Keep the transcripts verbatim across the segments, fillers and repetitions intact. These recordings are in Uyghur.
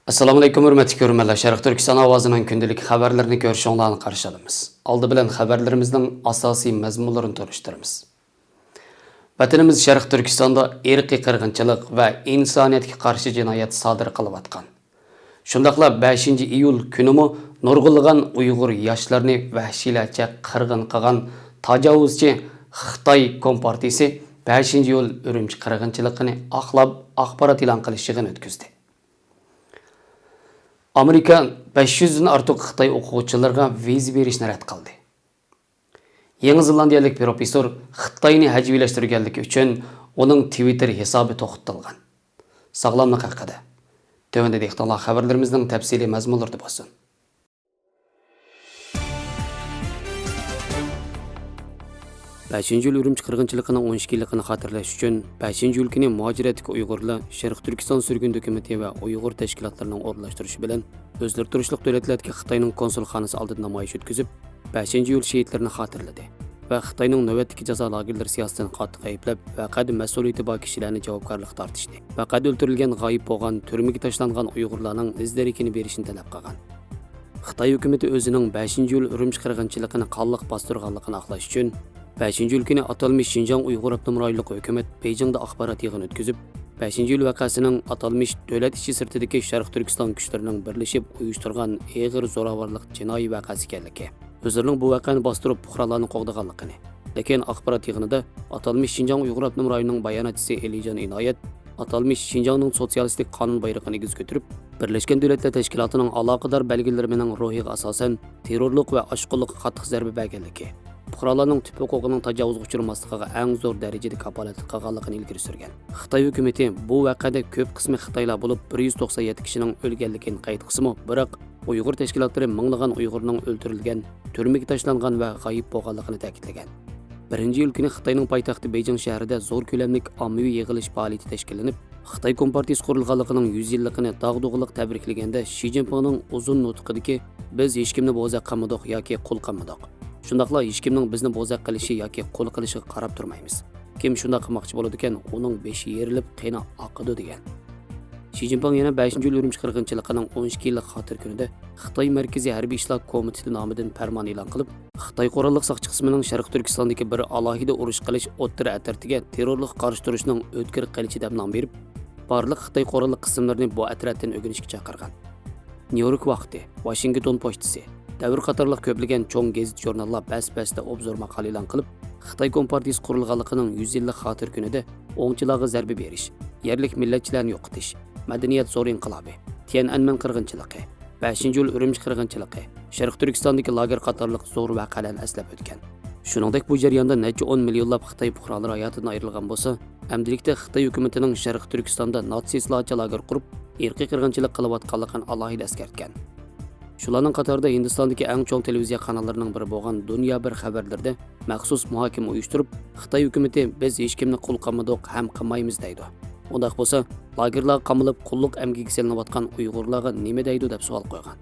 ئەسسالامۇئەلەيكۇم، ھۆرمەتلىك كۆرۈرمەنلەر. شەرقىي تۈركىستان ئاۋازىنىڭ كۈندىلىك خەۋەرلىرىنى كۆرۈشۈڭلارنى قارشى ئالىمىز. ئالدى بىلەن خەۋەرلىرىمىزنىڭ ئاساسىي مەزمۇنلىرىنى تونۇشتۇرىمىز. ۋەتىنىمىز شەرقىي تۈركىستاندا ئىرقىي قىرغىنچىلىق ۋە ئىنسانىيەتكە قارشى جىنايەت سادىر قىلىۋاتقان، شۇنداقلا بەشىنچى ئىيۇل كۈنىمۇ نۇرغۇنلىغان ئۇيغۇر ياشلىرىنى ۋەھشىيلەرچە قىرغىن قىلغان تاجاۋۇزچى خىتاي كومپارتىيىسى بەشىنچى ئىيۇل ئۈرۈمچى قىرغىنچىلىقىنى ئاقلاپ، ئاخبارات ئېلان قىلىش يىغىنى ئۆتكۈزدى. ئامېرىكا بەش يۈزدىن ئارتۇق خىتاي ئوقۇغۇچىلىرىغا ۋىزا بېرىشنى رەت قىلدى. يېڭى زېلاندىيەلىك پروفېسسور خىتاينى ھەجۋىيلەشتۈرگەنلىكى ئۈچۈن ئۇنىڭ تىۋىتتېر ھېسابى توختىتىلغان. ساغلاملىق ھەققىدە. تۆۋەندە دىققىتىڭلار خەۋەرلىرىمىزنىڭ تەپسىلىي مەزمۇنلىرىدا بولسۇن. بەشىنچى ئىيۇل ئۈرۈمچى قىرغىنچىلىقىنىڭ ئون ئىككى يىللىقىنى خاتىرىلەش ئۈچۈن، بەشىنچى ئىيۇل كۈنى مۇھاجىرەتتىكى ئۇيغۇرلار شەرقىي تۈركىستان سۈرگۈندە ھۆكۈمىتى ۋە ئۇيغۇر تەشكىلاتلىرىنىڭ ئورۇنلاشتۇرۇشى بىلەن ئۆزلىرى تۇرۇشلۇق دۆلەتلەردىكى خىتاينىڭ كونسۇلخانىسى ئالدىدا نامايىش ئۆتكۈزۈپ، بەشىنچى ئىيۇل شېھىتلىرىنى خاتىرىلىدى ۋە خىتاينىڭ نۆۋەتتىكى جازا لاگېرلىرى سىياسىتىنى قاتتىق ئەيىبلەپ، ۋەقەدە مەسئۇلىيىتى بار كىشىلەرنى جاۋابكارلىققا تارتىشنى، ۋەقەدە ئۆلتۈرۈلگەن، غايىب بولغان، تۈرمىگە تاشلانغان ئۇيغۇرلارنىڭ ئىز دېرىكىنى بېرىشنى تەلەپ قىلغان. خىتاي ھۆكۈمىتى ئۆزىنىڭ بەشىنچى ئىيۇل ئۈرۈمچى قىرغىنچىلىقىنى قانلىق باستۇرغانلىقىنى ئاقلاش ئۈچۈن، بەشىنچى ئىيۇل كۈنى ئاتالمىش شىنجاڭ ئۇيغۇر ئاپتونوم رايونلۇق ھۆكۈمەت بېيجىڭدا ئاخبارات يىغىنى ئۆتكۈزۈپ، بەشىنچى ئىيۇل ۋەقەسىنىڭ ئاتالمىش دۆلەت ئىچى سىرتىدىكى شەرقىي تۈركىستان كۈچلىرىنىڭ بىرلىشىپ ئۇيۇشتۇرغان ئېغىر زوراۋانلىق جىنايى ۋەقەسى ئىكەنلىكى، ئۆزلىرىنىڭ بۇ ۋەقەنى باستۇرۇپ، پۇقرالارنى قوغدىغانلىقىنى، لېكىن ئاخبارات يىغىنىدا ئاتالمىش شىنجاڭ ئۇيغۇر ئاپتونوم رايونىنىڭ باياناتچىسى ئېلىجان ئىنايەت ئاتالمىش شىنجاڭنىڭ سوتسىيالىستىك قانۇن بايرىقىنى ئېگىز كۆتۈرۈپ، بىرلەشكەن دۆلەتلەر تەشكىلاتىنىڭ ئالاقىدار بەلگىلىمىنىڭ روھىغا ئاساسەن، تېررورلۇق ۋە ئاشقۇنلۇققا قاتتىق زەربە بەرگەنلىكى، پۇقرالارنىڭ تۈپ ھوقۇقىنىڭ تاجاۋۇزغا ئۇچرىماسلىقىغا ئەڭ زور دەرىجىدە كاپالەتلىك قىلغانلىقىنى ئىلگىرى سۈرگەن. خىتاي ھۆكۈمىتى بۇ ۋەقەدە كۆپ قىسمى خىتايلار بولۇپ، بىر يۈز توقسان يەتتە كىشىنىڭ ئۆلگەنلىكىنى قەيت قىلسىمۇ، بىراق ئۇيغۇر تەشكىلاتلىرى مىڭلىغان ئۇيغۇرنىڭ ئۆلتۈرۈلگەن، تۈرمىگە تاشلانغان ۋە غايىب بولغانلىقىنى تەكىتلىگەن. بىرىنچى ئىيۇل كۈنى خىتاينىڭ پايتەختى بېيجىڭ شەھىرىدە زور كۆلەملىك ئاممىۋى يىغىلىش پائالىيىتى تەشكىللىنىپ، خىتاي كومپارتىيىسى قۇرۇلغانلىقىنىڭ يۈز يىللىقىنى داغدۇغىلىق تەبرىكلىگەندە، شى جىنپىڭنىڭ ئۇزۇن نۇتقىدىكى «بىز ھېچكىمنى بوزەك قىلمىدۇق ياكى قۇل قىلمىدۇق. شۇنداقلا ھېچكىمنىڭ بىزنى بوزەك قىلىشى ياكى قۇل قىلىشىغا قاراپ تۇرمايمىز. كىم شۇنداق قىلماقچى بولىدىكەن، ئۇنىڭ بېشى يېرىلىپ، قېنى ئاقىدۇ» دېگەن. شى جىنپىڭ يەنە بەشىنچى ئىيۇل ئۈرۈمچى قىرغىنچىلىقىنىڭ ئون ئىككى يىللىق خاتىرە كۈنىدە خىتاي مەركىزىي ھەربىي ئىشلار كومىتېتى نامىدىن پەرمان ئېلان قىلىپ، خىتاي قوراللىق ساقچى قىسمىنىڭ شەرقىي تۈركىستاندىكى بىر ئالاھىدە ئۇرۇش قىلىش ئوتتۇرا ئەترىتىگە تېررورلۇققا قارشى تۇرۇشنىڭ ئۆتكۈر قىلىچى دەپ نام بېرىپ، بارلىق خىتاي قوراللىق قىسىملىرىنى بۇ ئەترەتتىن ئۆگىنىشكە چاقىرغان. نيۇ يورك ۋاقتى، ۋاشىنگتون پوچتىسى، دەۋر قاتارلىق كۆپلىگەن چوڭ گېزىت-ژۇرناللار بەس-بەستە ئوبزور ماقالە ئېلان قىلىپ، خىتاي كومپارتىيىسى قۇرۇلغانلىقىنىڭ يۈز يىللىق خاتىرە كۈنىدە ئوڭچىلارغا زەربە بېرىش، يەرلىك مىللەتچىلەرنى يوقىتىش، مەدەنىيەت زور ئىنقىلابى، تيەنئەنمېن قىرغىنچىلىقى، بەشىنچى ئىيۇل ئۈرۈمچى قىرغىنچىلىقى، شەرقىي تۈركىستاندىكى لاگېر قاتارلىق زور ۋەقەلەرنى ئەسلەپ ئۆتكەن. شۇنىڭدەك بۇ جەرياندا نەچچە ئون مىليونلاپ خىتاي پۇقرالىرى ھاياتىدىن ئايرىلغان بولسا، ئەمدىلىكتە خىتاي ھۆكۈمىتىنىڭ شەرقىي تۈركىستاندا ناتسىستلارچە لاگېر قۇرۇپ، ئىرقىي قىرغىنچىلىق قىلىۋاتقانلىقىنى ئالاھىدە ئەسكەرتكەن. شۇلارنىڭ قاتارىدا ھىندىستاندىكى ئەڭ چوڭ تېلېۋىزىيە قاناللىرىنىڭ بىرى بولغان دۇنيا بىر خەۋەرلىرىدە مەخسۇس مۇھاكىمە ئۇيۇشتۇرۇپ، خىتاي ھۆكۈمىتى «بىز ھېچكىمنى قۇل قىلمىدۇق ھەم قىلمايمىز» دەيدۇ. ئۇنداق بولسا، لاگېرلارغا قامىلىپ قۇللۇق ئەمگىكى سېلىنىۋاتقان ئۇيغۇرلارغا نېمە دەيدۇ دەپ سوئال قويغان.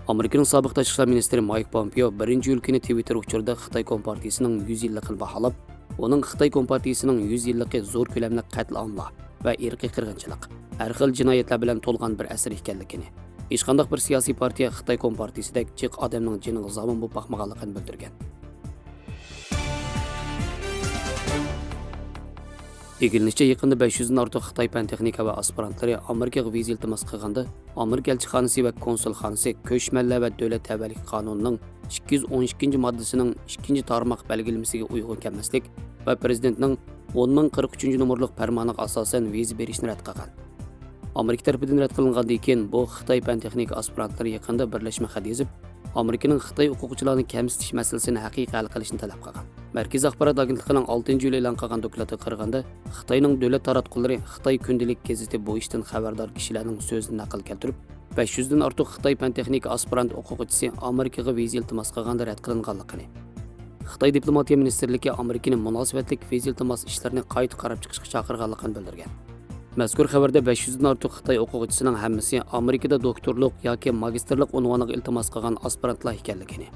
ئامېرىكىنىڭ سابىق تاشقى ئىشلار مىنىستىرى مايك پومپېئو بىرىنچى ئىيۇل كۈنى تىۋىتتېر ئۇچۇرىدا خىتاي كومپارتىيىسىنىڭ يۈز يىللىقىنى باھالاپ، ئۇنىڭ خىتاي كومپارتىيىسىنىڭ يۈز يىللىقى زور كۆلەملىك قەتلىئاملار ۋە ئىرقىي قىرغىنچىلىق، ھەر خىل جىنايەتلەر بىلەن تولغان بىر ئەسىر ئىكەنلىكىنى، ھېچقانداق بىر سىياسىي پارتىيە خىتاي كومپارتىيىسىدەك جىق ئادەمنىڭ جېنىغا زامىن بولۇپ باقمىغانلىقىنى بىلدۈرگەن. ئىگىلىنىشىچە، يېقىندا بەش يۈزدىن ئارتۇق خىتاي پەن-تېخنىكا ۋە ئاسپىرانتلىرى ئامېرىكىغا ۋىزا ئىلتىماس قىلغاندا، ئامېرىكا ئەلچىخانىسى ۋە كونسۇلخانىسى كۆچمەنلەر ۋە دۆلەت تەۋەلىكى قانۇنىنىڭ ئىككى يۈز ئون ئىككىنچى ماددىسىنىڭ ئىككىنچى تارماق بەلگىلىمىسىگە ئۇيغۇن كەلمەسلىك ۋە پىرېزىدېنتنىڭ ئون مىڭ قىرىق ئۈچىنچى نومۇرلۇق پەرمانىغا ئاساسەن ۋىزا بېرىشنى رەت قىلغان. ئامېرىكا تەرىپىدىن رەت قىلىنغاندىن كېيىن، بۇ خىتاي پەن-تېخنىكا ئاسپىرانتلىرى يېقىندا بىرلەشمە خەت يېزىپ، ئامېرىكىنىڭ خىتاي ھوقۇقچىلارنى كەمسىتىش مەسىلىسىنى ھەقىقىي ھەل قىلىشنى تەلەپ قىلغان. مەركىزىي ئاخبارات ئاگېنتلىقىنىڭ ئالتىنچى ئىيۇل ئېلان قىلغان دوكلاتىغا قارىغاندا، خىتاينىڭ دۆلەت تاراتقۇلىرى خىتاي كۈندىلىك گېزىتى بۇ ئىشتىن خەۋەردار كىشىلەرنىڭ سۆزىنى نەقىل كەلتۈرۈپ، بەش يۈزدىن ئارتۇق خىتاي پەن-تېخنىكا ئاسپىرانت ئوقۇغۇچىسى ئامېرىكىغا ۋىزا ئىلتىماس قىلغاندا رەت قىلىنغانلىقىنى، خىتاي دىپلوماتىيە مىنىستىرلىكى ئامېرىكىنى مۇناسىۋەتلىك ۋىزا ئىلتىماس ئىشلىرىنى قايتا قاراپ چىقىشقا چاقىرغانلىقىنى بىلدۈرگەن. مەزكۇر خەۋەردە بەش يۈزدىن ئارتۇق خىتاي ئوقۇغۇچىسىنىڭ ھەممىسى ئامېرىكىدا دوكتورلۇق ياكى ماگىستىرلىق ئۇنۋانىغا ئىلتىماس قىلغان ئاسپىرانتلار ئىكەنلىكىنى،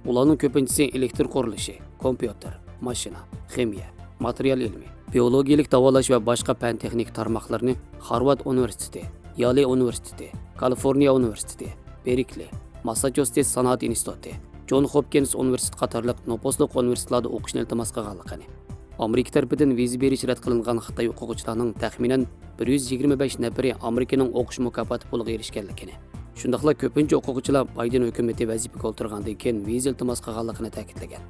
ئۇلارنىڭ كۆپىنچىسى ئېلېكتر قۇرۇلۇشى، كومپيۇتېر، ماشىنا، خىمىيە، ماتېرىيال ئىلمى، بىئولوگىيەلىك داۋالاش ۋە باشقا پەن-تېخنىكا تارماقلىرىنى خارۋارد ئۇنىۋېرسىتېتى، يالې ئۇنىۋېرسىتېتى، كالىفورنىيە ئۇنىۋېرسىتېتى، بېركلى، ماسساچۇسېتس سانائەت ئىنستىتۇتى، جون خوپكىنس ئۇنىۋېرسىتېتى قاتارلىق نوپۇزلۇق ئۇنىۋېرسىتېتلاردا ئوقۇشنى ئىلتىماس قىلغانلىقىنى، ئامېرىكا تەرىپىدىن ۋىزا بېرىش رەت قىلىنغان خىتاي ئوقۇغۇچىلارنىڭ تەخمىنەن بىر يۈز يىگىرمە بەش نەپىرى ئامېرىكىنىڭ ئوقۇش مۇكاپاتى پۇلىغا ئېرىشكەنلىكىنى، شۇنداقلا كۆپىنچە ئوقۇغۇچىلار بايدېن ھۆكۈمىتى ۋەزىپىگە ئولتۇرغاندىن كېيىن ۋىزا ئىلتىماس قىلغانلىقىنى تەكىتلىگەن.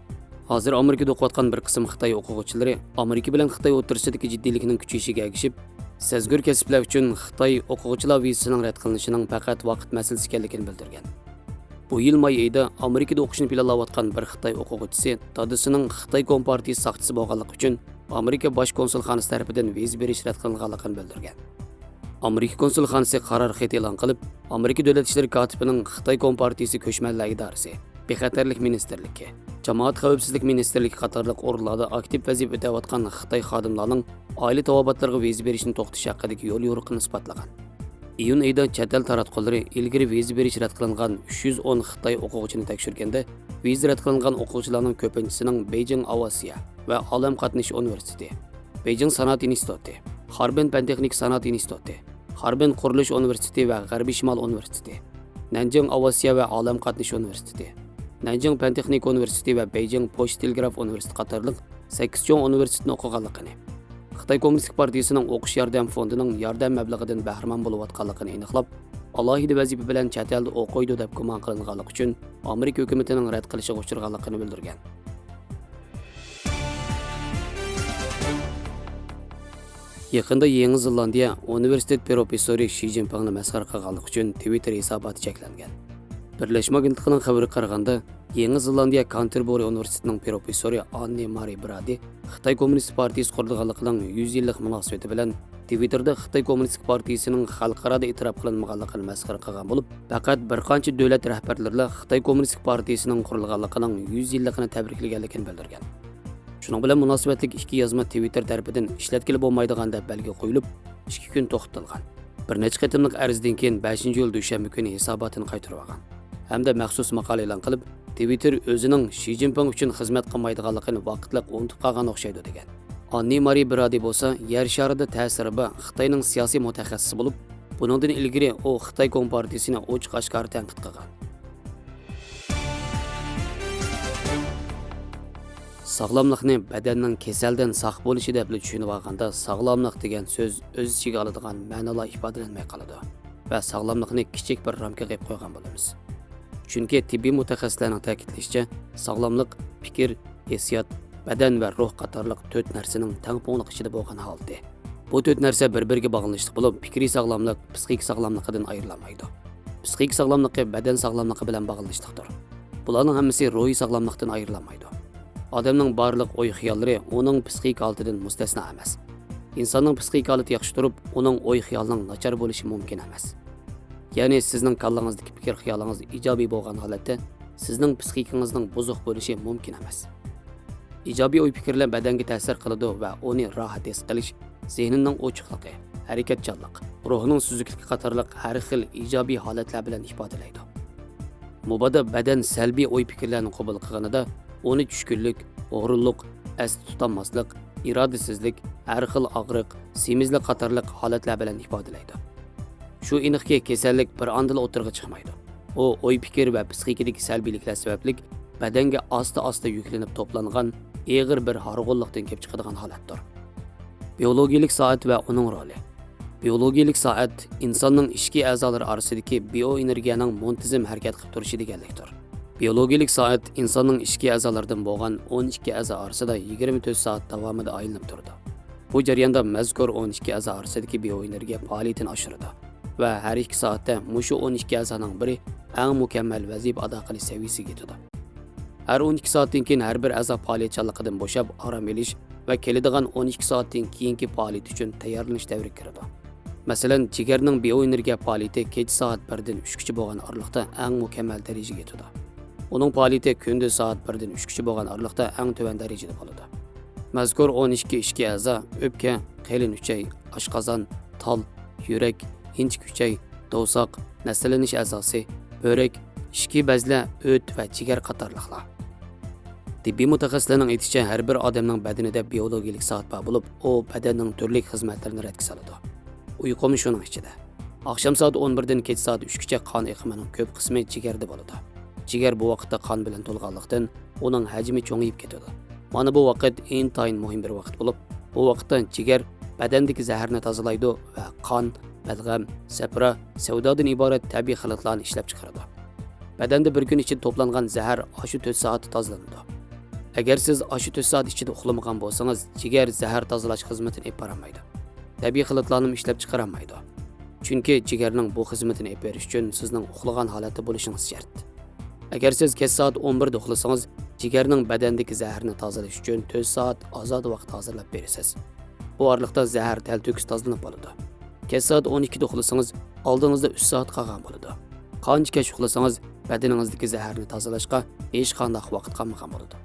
ھازىر ئامېرىكىدا ئوقۇۋاتقان بىر قىسىم خىتاي ئوقۇغۇچىلىرى ئامېرىكا بىلەن خىتاي ئوتتۇرىسىدىكى جىددىيلىكنىڭ كۈچىيىشىگە ئەگىشىپ، سەزگۈر كەسىپلەر ئۈچۈن خىتاي ئوقۇغۇچىلار ۋىزىسىنىڭ رەت قىلىنىشىنىڭ پەقەت ۋاقىت مەسىلىسى ئىكەنلىكىنى بىلدۈرگەن. بۇ يىل ماي ئېيىدا ئامېرىكىدا ئوقۇشنى پىلانلاۋاتقان بىر خىتاي ئوقۇغۇچىسى دادىسىنىڭ خىتاي كومپارتىيىسى ساقچىسى بولغانلىقى ئۈچۈن ئامېرىكا باش كونسۇلخانىسى تەرىپىدىن ۋىزا بېرىش رەت قىلىنغانلىقىنى بىلدۈرگەن. ئامېرىكا كونسۇلخانىسى قارار خېتى ئېلان قىلىپ، ئامېرىكا دۆلەت ئىشلىرى كاتىپىنىڭ خىتاي كومپارتىيىسى كۆچمەنلەر ئىدارىسى، بىخەتەرلىك مىنىستىرلىكى، جامائەت خەۋپسىزلىك مىنىستىرلىكى قاتارلىق ئورۇنلاردا ئاكتىپ ۋەزىپە ئۆتەۋاتقان خىتاي خادىملارنىڭ ئائىلە تاۋابىئاتلىرىغا ۋىزا بېرىشنى توختىتىش ھەققىدىكى يوليورۇقىنى ئىسپاتلىغان. ئىيۇن ئېيىدا چەت ئەل تاراتقۇلىرى ئىلگىرى ۋىزا بېرىش رەت قىلىنغان ئۈچ يۈز ئون خىتاي ئوقۇغۇچىنى تەكشۈرگەندە، ۋىزا رەت قىلىنغان ئوقۇغۇچىلارنىڭ كۆپىنچىسىنىڭ بېيجىڭ ئاۋىئاتسىيە ۋە ئالەم قاتنىشى ئۇنىۋېرسىتېتى، بېيجىڭ سانائەت ئىنستىتۇتى، خاربىن پەن تېخنىكا سانائەت ئىنستىتۇتى، خاربىن قۇرۇلۇش ئۇنىۋېرسىتېتى ۋە غەربىي شىمال ئۇنىۋېرسىتېتى، نەنجىڭ ئاۋىئاتسىيە ۋە ئالەم قاتنىشى ئۇنىۋېرسىتېتى، نەنجىڭ پەن تېخنىكا ئۇنىۋېرسىتېتى ۋە بېيجىڭ پوچتا تېلېگراف ئۇنىۋېرسىتېتى قاتارلىق سەككىز چوڭ ئۇنىۋېرسىتېتنى ئوقۇغانلىقىنى، خىتاي كوممۇنىستىك پارتىيىسىنىڭ ئوقۇش ياردەم فوندىنىڭ ياردەم مەبلىغىدىن بەھرىمەن بولۇۋاتقانلىقىنى ئېنىقلاپ، ئالاھىدە ۋەزىپە بىلەن چەت ئەلدە ئوقۇيدۇ دەپ گۇمان قىلىنغانلىقى ئۈچۈن ئامېرىكا ھۆكۈمىتىنىڭ رەت قىلىشىغا ئۇچرىغانلىقىنى بىلدۈرگەن. يېقىندا يېڭى زېلاندىيە ئۇنىۋېرسىتېت پروفېسسورى شى جىنپىڭنى مەسخىرە قىلغانلىقى ئۈچۈن تىۋىتتېر ھېساباتى چەكلەنگەن. بىرلەشمە ئاگېنتلىقىنىڭ خەۋىرىگە قارىغاندا، يېڭى زېلاندىيە كانتېربۇرى ئۇنىۋېرسىتېتىنىڭ پروفېسسورى ئاننې مارى برادى خىتاي كوممۇنىست پارتىيىسى قۇرۇلغانلىقىنىڭ يۈز يىللىق مۇناسىۋىتى بىلەن تىۋىتتېردا خىتاي كوممۇنىستىك پارتىيىسىنىڭ خەلقئارادا ئېتىراپ قىلىنمىغانلىقىنى مەسخىرە قىلغان بولۇپ، پەقەت بىر قانچە دۆلەت رەھبەرلىرىلا خىتاي كوممۇنىستىك پارتىيىسىنىڭ قۇرۇلغانلىقىنىڭ يۈز يىللىقىنى تەبرىكلىگەنلىكىنى بىلدۈرگەن. شۇنىڭ بىلەن مۇناسىۋەتلىك ئىككى يازما تىۋىتتېر تەرىپىدىن ئىشلەتكىلى بولمايدىغان دەپ بەلگە قويۇلۇپ، ئىككى كۈن توختىتىلغان. بىر نەچچە قېتىملىق ئەرزدىن كېيىن بەشىنچى ئىيۇل دۈشەنبە كۈنى ھېساباتىنى قايتۇرۇۋالغان ھەمدە مەخسۇس ماقالە ئېلان قىلىپ، تىۋىتتېر ئۆزىنىڭ شى جىنپىڭ ئۈچۈن خىزمەت قىلمايدىغانلىقىنى ۋاقىتلىق ئۇنتۇپ قالغان ئوخشايدۇ دېگەن. ئاننى مارى برادى بولسا يەر شارىدا تەسىرى بار خىتاينىڭ سىياسىي مۇتەخەسسىسى بولۇپ، بۇنىڭدىن ئىلگىرى ئۇ خىتاي كومپارتىيىسىنى ئوچۇق ئاشكارا تەنقىد قىلغان. ساغلاملىقنى بەدەننىڭ كېسەلدىن ساق بولۇشى دەپلا چۈشىنىۋالغاندا، ساغلاملىق دېگەن سۆز ئۆز ئىچىگە ئالىدىغان مەنىلەر ئىپادىلەنمەي قالىدۇ ۋە ساغلاملىقنى كىچىك بىر رامكىغا قويۇپ قويغان بولىمىز. چۈنكى تېببىي مۇتەخەسسىسلەرنىڭ تەكىتلىشىچە، ساغلاملىق پىكىر، ھېسسىيات، بەدەن ۋە روھ قاتارلىق تۆت نەرسىنىڭ تەڭپۇڭلۇق ئىچىدە بولغان ھالىتى. بۇ تۆت نەرسە بىر-بىرىگە باغلىنىشلىق بولۇپ، پىكرىي ساغلاملىق پىسخىكا ساغلاملىقىدىن ئايرىلالمايدۇ. پىسخىكا ساغلاملىقى بەدەن ساغلاملىقى بىلەن باغلىنىشلىقتۇر. بۇلارنىڭ ھەممىسى روھىي ساغلاملىقتىن ئايرىلالمايدۇ. ئادەمنىڭ بارلىق ئوي-خىياللىرى ئۇنىڭ پىسخىكا ھالىتىدىن مۇستەسنا ئەمەس. ئىنساننىڭ پىسخىكا ھالىتى ياخشى تۇرۇپ، ئۇنىڭ ئوي-خىيالىنىڭ ناچار بولۇشى مۇمكىن ئەمەس. يەنى سىزنىڭ كاللىڭىزدىكى پىكىر-خىيالىڭىز ئىجابىي بولغان ھالەتتە، سىزنىڭ پىسخىكىڭىزنىڭ بۇزۇق بولۇشى مۇمكىن ئەمەس. ئىجابىي ئوي-پىكىرلەر بەدەنگە تەسىر قىلىدۇ ۋە ئۇنى راھەت ھېس قىلىش، زېھنىنىڭ ئوچۇقلۇقى، ھەرىكەتچانلىق، روھنىڭ سۈزۈكلۈكى قاتارلىق ھەر خىل ئىجابىي ھالەتلەر بىلەن ئىپادىلەيدۇ. مۇبادا بەدەن سەلبىي ئوي-پىكىرلەرنى قوبۇل قىلغىنىدا، ئۇنى چۈشكۈنلۈك، ھۇرۇنلۇق، ئەستە تۇتالماسلىق، ئىرادىسىزلىك، ھەر خىل ئاغرىق، سېمىزلىك قاتارلىق ھالەتلەر بىلەن ئىپادىلەيدۇ. شۇ ئېنىقكى، كېسەللىك بىر ئاندىلا ئوتتۇرىغا چىقمايدۇ. ئۇ ئوي-پىكىر ۋە پىسخىكىدىكى سەلبىيلىكلەر سەۋەبلىك بەدەنگە ئاستا-ئاستا يۈكلىنىپ توپلانغان ئېغىر بىر ھارغۇنلۇقتىن كېلىپ چىقىدىغان ھالەتتۇر. بىئولوگىيىلىك سائەت ۋە ئۇنىڭ رولى. بىئولوگىيىلىك سائەت ئىنساننىڭ ئىچكى ئەزالىرى ئارىسىدىكى بىئوئېنېرگىيەنىڭ مۇنتىزىم ھەرىكەت قىلىپ تۇرۇشى دېگەنلىكتۇر. بىئولوگىيىلىك سائەت ئىنساننىڭ ئىچكى ئەزالىرىدىن بولغان ئون ئىككى ئەزا ئارىسىدا يىگىرمە تۆت سائەت داۋامىدا ئايلىنىپ تۇرىدۇ. بۇ جەرياندا مەزكۇر ئون ئىككى ئەزا ئارىسىدىكى بىئوئېنېرگىيە پائالىيىتىنى ئاشۇرىدۇ ۋە ھەر ئىككى سائەتتە مۇشۇ ئون ئىككى ئەزانىڭ بىرى ئەڭ مۇكەممەل ۋەزىپە ئادا قىلىش سەۋىيەسىگە يېتىدۇ. ھەر ئون ئىككى سائەتتىن كېيىن ھەر بىر ئەزا پائالىيەتچانلىقىدىن بوشاپ، ئارام ئېلىش ۋە كېلىدىغان ئون ئىككى سائەتتىن كېيىنكى پائالىيىتى ئۈچۈن تەييارلىنىش دەۋرىگە كىرىدۇ. مەسىلەن، جىگەرنىڭ بىئوئېنېرگىيە پائالىيىتى كېچە سائەت بىردىن ئۈچكىچە بولغان ئارىلىقتا ئەڭ مۇكەممەل دەرىجىگە يېتىدۇ. ئۇنىڭ پائالىيىتى كۈندۈز سائەت بىردىن ئۈچكىچە بولغان ئارىلىقتا ئەڭ تۆۋەن دەرىجىدە بولىدۇ. مەزكۇر ئون ئىككى ئىچكى ئەزا ئۆپكە، قېلىن ئۈچەي، ئاشقازان، تال، يۈرەك، ئىنچىكە ئۈچەي، دوۋساق، نەستلىنىش ئەزاسى، بۆرەك، ئىچكى بەزلەر، ئۆت ۋە جىگەر قاتارلىقلار. تېببىي مۇتەخەسسىسلەرنىڭ ئېيتىشىچە، ھەر بىر ئادەمنىڭ بەدىنىدە بىئولوگىيىلىك سائەت بار بولۇپ، ئۇ بەدەننىڭ تۈرلۈك خىزمەتلىرىنى رەتكە سالىدۇ. ئۇيقۇمۇ شۇنىڭ ئىچىدە. ئاخشام سائەت ئون بىردىن كەچ سائەت ئۈچكىچە قان ئېقىمىنىڭ كۆپ قىسمى جىگەردە بولىدۇ. جىگەر بۇ ۋاقىتتا قان بىلەن تولغانلىقتىن، ئۇنىڭ ھەجمى چوڭىيىپ كېتىدۇ. مانا بۇ ۋاقىت ئىنتايىن مۇھىم بىر ۋاقىت بولۇپ، بۇ ۋاقىتتا جىگەر بەدەندىكى زەھەرنى تازىلايدۇ ۋە قان، بەلغەم، سەپرا، سەۋدادىن ئىبارەت تەبىئىي خىلىتلارنى ئىشلەپ چىقىرىدۇ. بەدەندە بىر كۈن ئىچىدە توپلانغان زەھەر ئاشۇ تۆت سائەتتە تازىلىنىدۇ. ئەگەر سىز ئاشۇ تۆت سائەت ئىچىدە ئۇخلىمىغان بولسىڭىز، جىگەر زەھەر تازىلاش خىزمىتىنى ئېلىپ بارالمايدۇ. تەبىئىي خىلىتلارنىمۇ ئىشلەپ چىقىرالمايدۇ. چۈنكى جىگەرنىڭ بۇ خىزمىتىنى ئېلىپ بېرىش ئۈچۈن سىزنىڭ ئۇخلىغان ھالەتتە بولۇشىڭىز شەرت. ئەگەر سىز كەچ سائەت ئون بىردە ئۇخلىسىڭىز، جىگەرنىڭ بەدەندىكى زەھەرنى تازىلاش ئۈچۈن تۆت سائەت ئازادە ۋاقىت ھازىرلاپ بېرىسىز. بۇ ئارىلىقتا زەھەر تەلتۆكۈس تازىلىنىپ بولىدۇ. كەچ سائەت ئون ئىككىدە ئۇخلىسىڭىز، ئالدىڭىزدا ئۈچ سائەت قالغان بولىدۇ. قانچە كەچ ئۇخلىسىڭىز، بەدىنىڭىزدىكى زەھەرنى تازىلاشقا ھېچقانداق ۋاقىت قالمىغان بولىدۇ.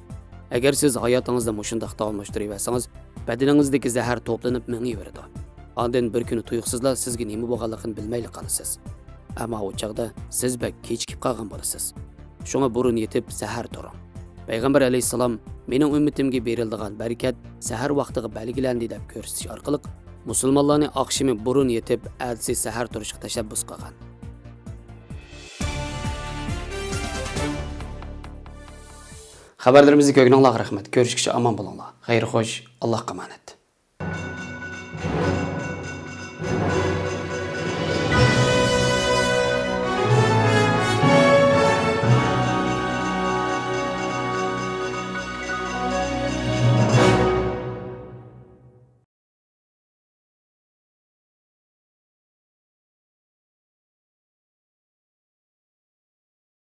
ئەگەر سىز ھاياتىڭىزنى مۇشۇنداق داۋاملاشتۇرۇۋەرسىڭىز، بەدىنىڭىزدىكى زەھەر توپلىنىپ مېڭىۋېرىدۇ. ئاندىن بىر كۈنى تۇيۇقسىزلا سىزگە نېمە بولغانلىقىنى بىلمەيلا قالىسىز. ئەمما ئۇ چاغدا سىز بەك كېچىكىپ قالغان بولىسىز. شۇڭا بۇرۇن يېتىپ سەھەر تۇرۇڭ. پەيغەمبەر ئەلەيھىسسالام، مېنىڭ ئۈممىتىمگە بېرىلىدىغان بەرىكەت سەھەر ۋاقتىغا بەلگىلەندى، دەپ كۆرسىتىش ئارقىلىق مۇسۇلمانلارنى ئاخشىمى بۇرۇن يېتىپ، ئەتىسى سەھەر تۇرۇشقا تەشەببۇس قىلغان. خەۋەرلىرىمىزنى كۆرگىنىڭلارغا رەھمەت. كۆرۈشكىچە ئامان بولۇڭلار. خەير خوش، ئاللاھقا ئامانەت.